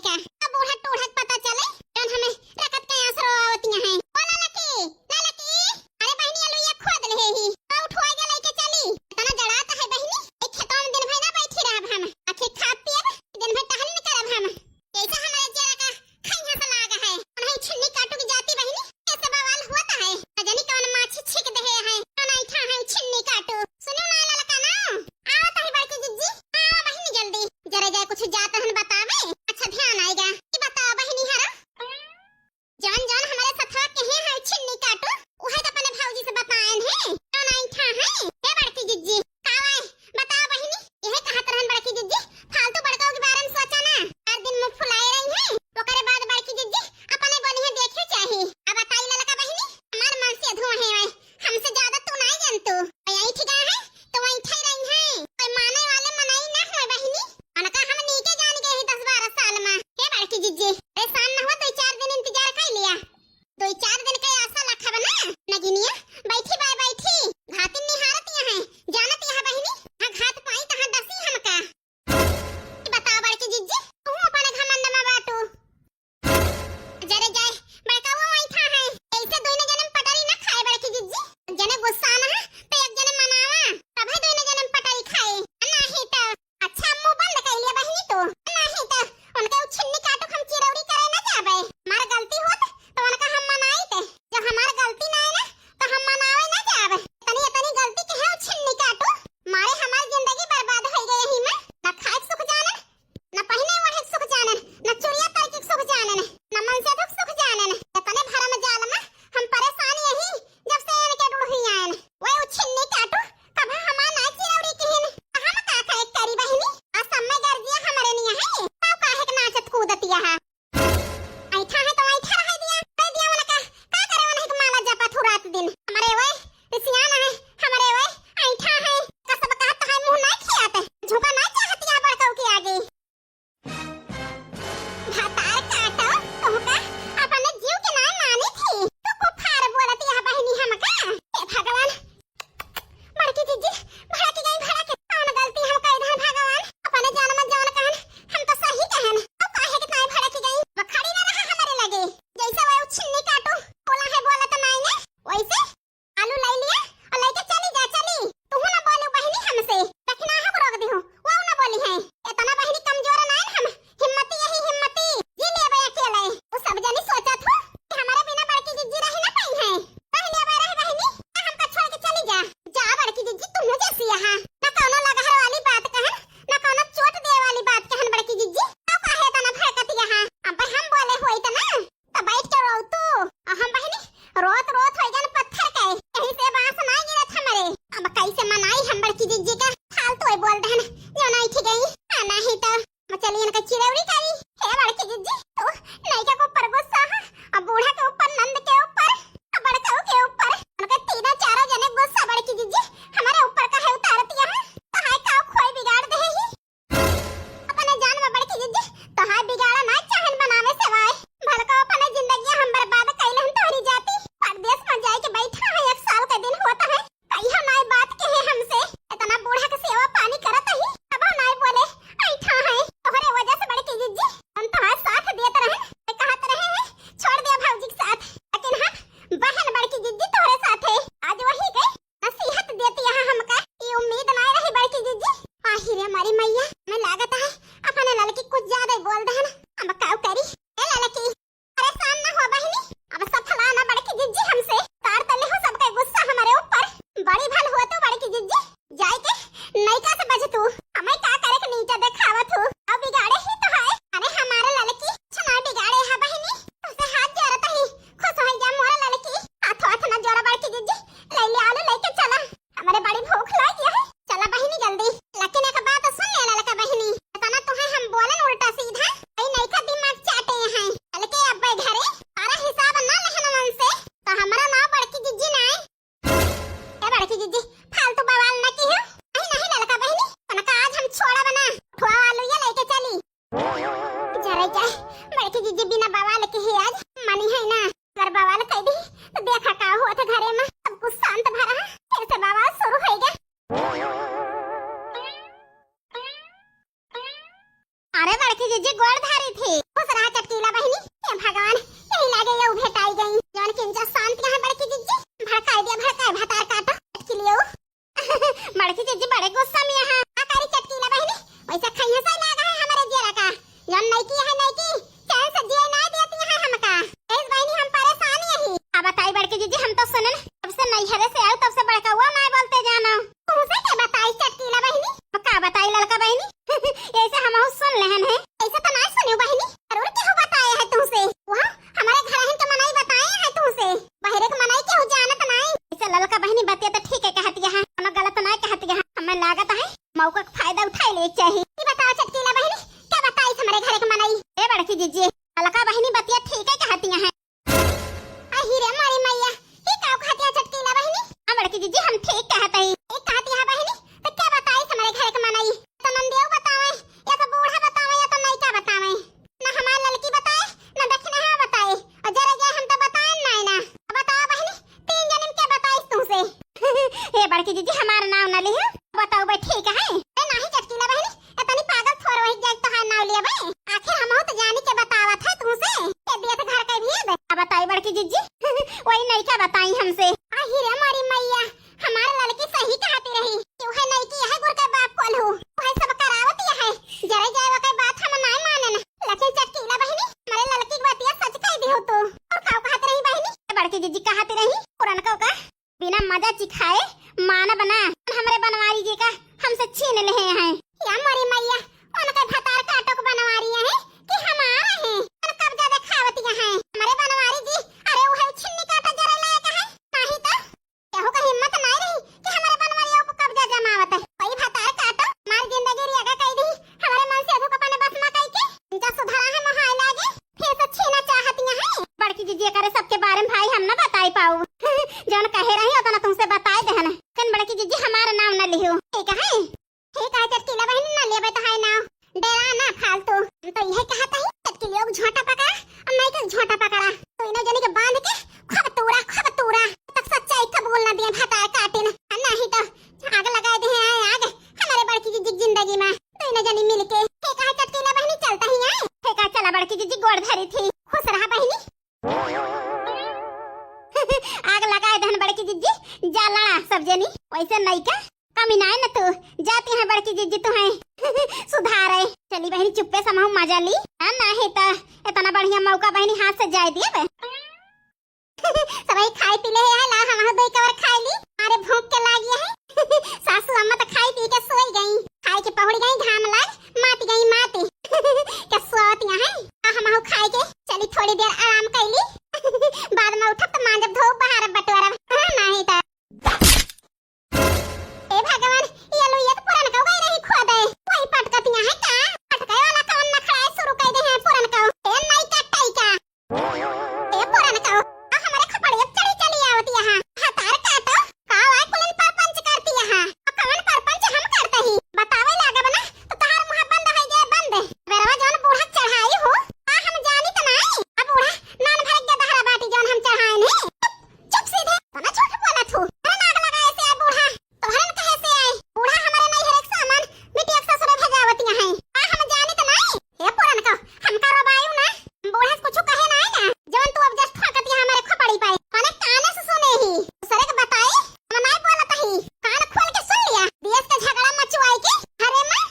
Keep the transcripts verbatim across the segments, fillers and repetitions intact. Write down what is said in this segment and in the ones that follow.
का। अब बूढ़ा टूढ़ा के पता चले, जौन हमें रखत के आसरो आवतिया हैं। ओ ललकी, ललकी, अरे बहिनी अलुइया खोद लेहे ही, तो उठवाई के लेके चली। इतना जड़ात है बहिनी, एक खेतवा में दिन भर ना बैठी रहब हम, आखिर खाब पियब, दिन भर टहल न करब हम। जैसे हमारे जेरा का खैहा से लाग है, उन्हें छिन्नी काटू की जाती बहिनी, कैसे बवाल होता है, न जानी कौन माछी छीक देहे है, कौन ऐठा है छिन्नी काटू। सुनो ना ललका ना, आओ तही बड़की जिज्जी, आओ बहिनी जल्दी, जरा जाए कुछ जात हन बतावे, अच्छा ध्यान आएगा। ई बताओ बहिनी हरा, जौन जौन हमारे सथवा के हैं, हैं छिन्नी काटू, उहे तो अपने भौजी से बताएन हैं। कौन ऐठा है? हे बड़की जिज्जी, का वाय? बताओ बहिनी, यह कहत रहन बड़की जिज्जी, फालतू बड़काऊ के बारे में सोचा ना। चार दिन मुंह फुलाए रही हैं, ओकरे बाद बड़की जिज्जी अपने बोली हैं, देखे चाही। अब बताई ललका बहिनी, हमार मन से धुआं है वाय, हमसे ज्यादा तू नहीं जानतू। ऐठ गए हैं, तो वहीं ठहर रही हैं। कोई माने वाले मनई ना हुए बहिनी। उनका हम नीके जान गए हैं दस बारह साल में। हे बड़की जिज्जी, परेशान ना हो, दो चार दिन इंतजार कर लिया। दो चार दिन के आशा रखब ना। नगिनिया, बैठी बाय बैठी। घातिन निहारत यहाँ है। जानत यहाँ बहिनी, हाँ घात पाई तहाँ डसी हमका। बताओ बड़की जिज्जी, तू अपने घमंड में बाटू। जरे जाए, बड़का वो वहीं था है। ऐसे दोनों जने पटरी ना खाए बड़की जिज्जी। जने गुस्सा ना है, तो एक जने मनावा, तब है दोनों जने पटरी खाए। नहीं तो, अच्छा मुंह बंद कर लिया बहिनी तू। नहीं तो, उनके उ छिन्नी काटू हम चिरौरी करे ना जाबे। हमार गलती होत, तो उनका हम मनाई थे। जो हमार गलती ना है ना, तो हम मनावे ना जाबे। तनी, तनी गलती के है उ छिन्नी काटू। मारे हमार जिंदगी बर्बाद हो गई ही में। ना खाए के सुख जानन, ना पहिने ओढ़े के सुख जानन, ना चुरिया तरके के सुख जानन, ना मन से दुख सुख जानन। इतने भरम जाल में हम परेशान यही, जब से इनके डुढ़ी आयन। वे उ छिन्नी काटू, कभा हमार ना चिरौरी किहिन। हम का खाए करी बहिनी? आ समय गर्जिया हमरे निया है, तब काहे के नाचत कूदतिया है? ऐठा है तो ऐठा रहे दिया, कह दिया उनका, का करे उन्हें के माला जपत हूँ रात दिन। हमरे वे, रिसियान है, हमरे वे, ऐठा है, का सब कहत है मुंह ना खियात, झुका ना चाहतिया बड़काऊ के आगे। भतार काटो, तुमका अपने जीव के नाय मानी थी। तू कुफार बोलत यह बहिनी हमका। हे भगवान, बड़की जिज्जी, भड़क गई, भड़क। कौन गलती हम कई दहन भगवान? अपने जान में जौन कहन, हम तो सही कहन। अब काहे के ताई भड़क गई? वो खड़ी ना रहा हमारे लगे। जैसे वो छिन्नी काटू, बोला है बोलत नाय ने, वैसे आलू लाई लिया और लेके चली जा, चली। तू ना बोलू बहिनी हमसे, दखिना हम रोक दिहू, वो ना बोली है। इतना बहिनी कमजोर ना है हम, हिम्मती यही हिम्मती, जी ले बे अकेले। वो सब जनी सोचत हो कि हमारे बिना बड़की जिज्जी रही ना पाई है। रह ले बे, रह बहिनी, ना हमका छोड़ के चली जा। जा बड़की जिज्जी, तू मुझे सिया है। ना कौनो लगहर वाली बात कहन, ना कौनो चोट दे वाली बात कहन बड़की जिज्जी। तब काहे इतना भड़कत यहाँ? अब हम बोले होई त ना, त बैठ के रो तू। आ हम बहिनी रोत रोत हो गन पत्थर के, यही से बांस ना गिरत हमरे। अब कैसे मनाई हम बड़की जिज्जी का? फालतू है बोल दहन, जो ना इठी गई। आ नहीं तो मैं चली इनका चिरौरी करी। हे बड़की जिज्जी, तू नैका के ऊपर गुस्सा है, अब बूढ़ा के ऊपर, नंद के ऊपर, अब बड़काऊ के ऊपर, उनके तीनों चारों जने गुस्सा बड़की जिज्जी हमारे ऊपर का है उतारतिया है। तो हाय का खोई बिगाड़ दे ही। अपने जान में बड़की जिज्जी, तोहार बिगाड़ा ना चाहन बनावे सिवाय। भलको अपने जिंदगी हम बर्बाद कैले हन तोहरी जाति। परदेस में जाए के बैठा है, एक साल के दिन होता है। कहियो नाय बात कहे हमसे। इतना बूढ़ा के सेवा पानी करत ही, तबो नाय बोले। ऐठा है, तोहरे वजह से बड़की जिज्जी, हम तोहार साथ देत रहे, कहत रहे हैं, छोड़ दे भौजी के साथ। लेकिन हम बहन बड़की जिज्जी तोहरे साथ है। आज वही गए नसीहत देती यहाँ हमका, ये उम्मीद ना रही बड़की जिज्जी। आही रे हमारी मैया, मैं लागत है अपने ललकी कुछ ज्यादा ही बोल दहन। अब काऊ करी? ए ललकी, परेशान ना हो बहिनी, अब सफला ना बड़की जिज्जी हमसे। तार तले हो सबके गुस्सा हमारे ऊपर। बड़ी भल हो तू बड़की जिज्जी, जाए के नैका से बज तू। हमें का करे के नीचा देखावत हूँ, अब बिगाड़े ही तो है। अरे हमारे ललकी, छना बिगाड़े है बहिनी, तुझसे हाथ जोड़त ही, खुश हो जा मोरा ललकी, हाथों हाथ ना जोड़ा बड़की जिज्जी, ले ले आलू लेके चला, हमरे बड़ी भूख लागी है। चला बहिनी जल्दी। लेकिन एक बात सुन ले ललका बहिनी, इतना तुहे हम बोलन उल्टा सीधा, ई नैका दिमाग चाटे हैं। चल के अब्बे घरे, सारा हिसाब ना लेहन मन से, तो हमरा ना बड़की जिज्जी ना। ए बड़की जिज्जी, फालतू बवाल ना की हो। नहीं नहीं ललका बहिनी, उनका आज हम छोड़ा बना, उठवा वालू ये लेके चली। जरे जाए, बड़की जिज्जी बिना बवाल के ही आज मनी है ना। अगर बवाल कह दी, तो देखा का होत घरे में। सब कुछ शांत भरा है, फिर से बवाल शुरू होइगा। अरे बड़की जिज्जी गोड़ धारी थी, वो जीजी, ललका बहिनी बतिया ठीक है कहतिया है। अहि रे मोरी मैया, ई का कहतिया चटकीला बहिनी? हाँ बड़की जीजी, हम ठीक कहत हई। ई कहतिया बहिनी, तो क्या बताई हमरे घर के मनई? तो नंदियो बतावे, या तो बूढ़ा बतावे, या तो नैका बतावे। ना हमार ललकी बताए, ना दक्षिणहा बताए। और जरे गए हम तो बताए नाई ना। अब बताओ बहिनी, तीन जनिन के बताइस तुमसे। हे बड़की जीजी, हमार नाव ना लिहो। बताओ बे, ठीक है? ए नाही चटकीला बहिनी, इतनी पागल थोर वही जाए तोहार नाव लिया बे। आखिर हम तो जानी के बतावत है तुमसे। ये दियत घर के भी है बे। अब बताई बड़की जीजी, वही नैका बताई हमसे। अहि रे मोरी मैया, हमार ललकी सही कहती रही कि वह नैकी यह गुर के बाप कोल्हू, वह सब करावत यह है। जरे जाए वह के बात हम नाय मानन, लेकिन चटकीला बहिनी, हमारे ललकी के बतिया सच कह दिहो तू। और का कहत रही बहिनी? बड़की जीजी कहत रही, पुरनका का बिना मजा चिखाए मानब ना, हमरे बनवारी जी का हमसे छीन लेहे हैं। या मोरी मैया, उनके भतार काटो के बनवारी है कि हमार है? कौन कब्जा देखावत यहाँ है? हमरे बनवारी जी, अरे वो है छिन्नी काटा जरे लायक है, नाही तो केहू का हिम्मत नाय रही कि हमरे बनवरिया पे कब्जा जमावत है। वही भतार काटो, हमार जिंदगी रियागा कई दी, हमरे मन से अधू अपने बस में कई के, इनका सुधारा है मोहाय लागे, फिर से छीना चाहतिया है। बड़की जीजी, एकरे सबके बारे में भाई हम ना बताई पाऊ। जौन कहे रही उतना तुमसे बताए देहन। कन बड़की जीजी, हमार नाम ना लिहो, ठीक है? ठीक है चटकीला बहिनी, ना लेबे तो है ना, डेरा ना फालतू। हम तो यह कहत हई, चटकीलियो के झोंटा पकड़ा और नैका के झोंटा पकड़ा, तो इन्हों जनी के बांध के खूब तूरा, खूब तूरा, तक सच्चाई कबूल ना दिए भतार काटिन, नहीं तो आग लगा दे हैं आग हमारे बड़की जीजी की जिंदगी में। तो इन्हों जनी मिलके, ठीक है चटकीला बहिनी, चलता ही है। ठीक है, चला बड़की जीजी, गोड़ धरी थी, खुश रहा बहिनी। आग लगाए दहन बड़की जीजी, जा लड़ा सब जनी। वैसे नैका कमी नाय न तू, जाती है बड़की जीजी, तू है सुधारे। चली बहिनी, चुप्पे से महू मजा ली। हाँ, नाही तो इतना बढ़िया मौका बहिनी हाथ से जाए दिए बे। सबही खाए पी ले है, ला हम दो कवर खाए ली। अरे भूख के लागी है। सासू अम्मा तो खाए पी के सोई गई, खाए के पहुड़ गई, घाम लाग मात गई मात। के सोवत यहाँ है, आ हम खाए के चली थोड़ी देर आराम कैली। बाद में उठब तो मांजब धोब बहारब बटोरब। हाँ, नाही तो। ए भगवान, ये लुइया तो पुरनका गई रही खोदे। वही पटकतिया है का? पटके वाला कौन नखड़ा शुरू कर दे हैं पुरनका? ए नैका टैका। ए पुरनका, आ हमरे खपड़िया चढ़ी चली आवत यहाँ। हतार काटो, का वाय कुलिन परपंच करती यहाँ? आ कौन परपंच हम करते ही? बतावे लागब ना, तो तहार मुँह बंद है गए बंद। बेरवा जौन बूढ़ा चढ़ाई हो, आ हम जानी तो नाई। आ बूढ़ा नान भर के दहरा बाटी जौन हम चढ़ाए नहीं। चुप सीधे, तना झूठ बोलत हूँ। अरे नाग लगाए से आए बूढ़ा, तोहरन कहे से आए? बूढ़ा हमारे नहीं हरेक सामान बिटिया के ससुरे भेजावतिया हैं। आ हम जानित नहीं। हे पुरनका, हमका रोबायु ना, हम बूढ़ा से कुछ कहे ना है ना। जवन तू अब जस्ट फकतिया हमारे खोपड़ी पे, मने काने से सुने ही। दूसरे के बताई, हम नहीं बोलत ही। कान खोल के सुन लिया। देश के झगड़ा मचवाई के घरे में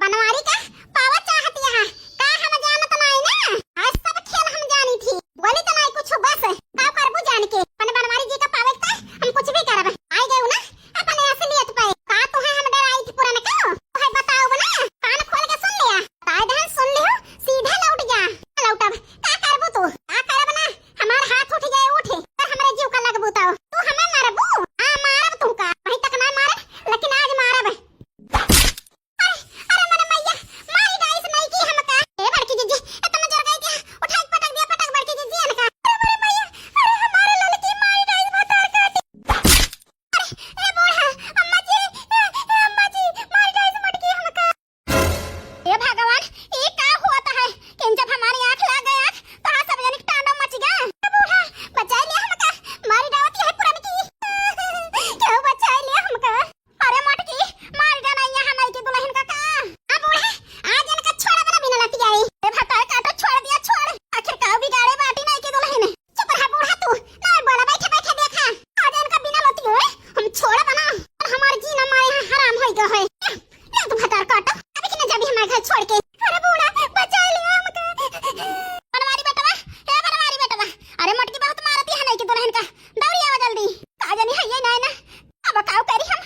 बनवारी का पावा चाहत यहाँ, का हम जानत नाई ना? आज सब खेल हम जानी थी। बोली तो नाई कुछ बस, का करबू जान के? अपने बनवारी जी का पावे के हम कुछ भी करब। आई गयू ना अपने असलियत पे। का तुहे हम डराई थी पुरनका? तुहे बताओ ना, कान खोल के सुन लिया। ताए दहन सुन लियो, सीधे लौट जा। लौटब, का करबू तू? का करब ना, हमार हाथ उठ जाए उठे, पर हमरे जीव का लगबू तो। तू हमें मारबू? हाँ मारब तुमका, वहीं तक ना मारब, लेकिन आज मारब। अरे, अरे मोरे मैया, मारी डाइस नहीं की हमका। ए बड़की जीजी, ए तुम जोर गई क्या? उठा के पटक दिया, पटक बड़की जीजी इनका। अरे मोरे मैया, अरे हमारे ललकी मारी डाइस भतार काटी। अरे, ए बूढ़ा, अम्मा जी, ए, ए अम्मा जी, मारी डाइस मटकी हमका। ए भगवान, ये का होता है कि जब हमारी आँख लाग गया तो हाँ सब जने के तांडव मच गया। ए बूढ़ा, बचाई ले हमका, मारी डावत है पुरनकी। क्यों बचाई ले हमका? अरे मोटकी, मार डाला यहाँ नई की दुल्हन का का? आ बूढ़ा, आज इनका छोड़ा बना बिना लतियाई। ए भतार काटो, छोड़ दिया, छोड़। आखिर का बिगाड़े बाटी नई की दुल्हन? चुप रहा बूढ़ा तू, ना बोला, बैठे बैठे देखा। आज इनका बिना लतियाई हम छोड़ा बना, और हमार जीना मारे यहाँ हराम होई गयो है। ले तू भतार काटो, अभी कि न जाबी हमारे घर छोड़ के। अरे बूढ़ा, बचा लिया हमका। बनवारी बेटवा, ए बनवारी बेटवा, अरे मोटकी बहुत मारती है नई की दुल्हन का, दौड़ी आवा जल्दी। का जानी है ये ना, ना, अब काऊ करी हम?